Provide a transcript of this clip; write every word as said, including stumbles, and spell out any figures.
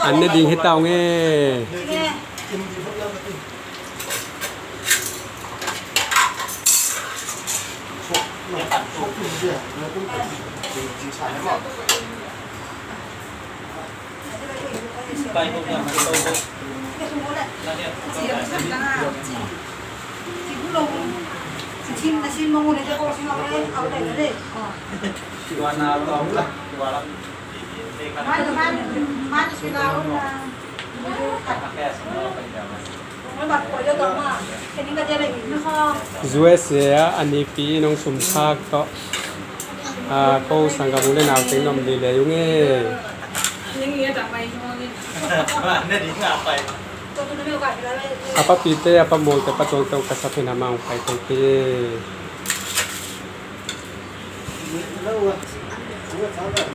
An ne ding hi ta ung e. U S A ah a nipi in hong sumkhak tawh, a, ko sanggam u le nau teng nuam lilei ung e. A papite, a pamuangte, patuangte hong ka sap in a, amah hong pai thei kei.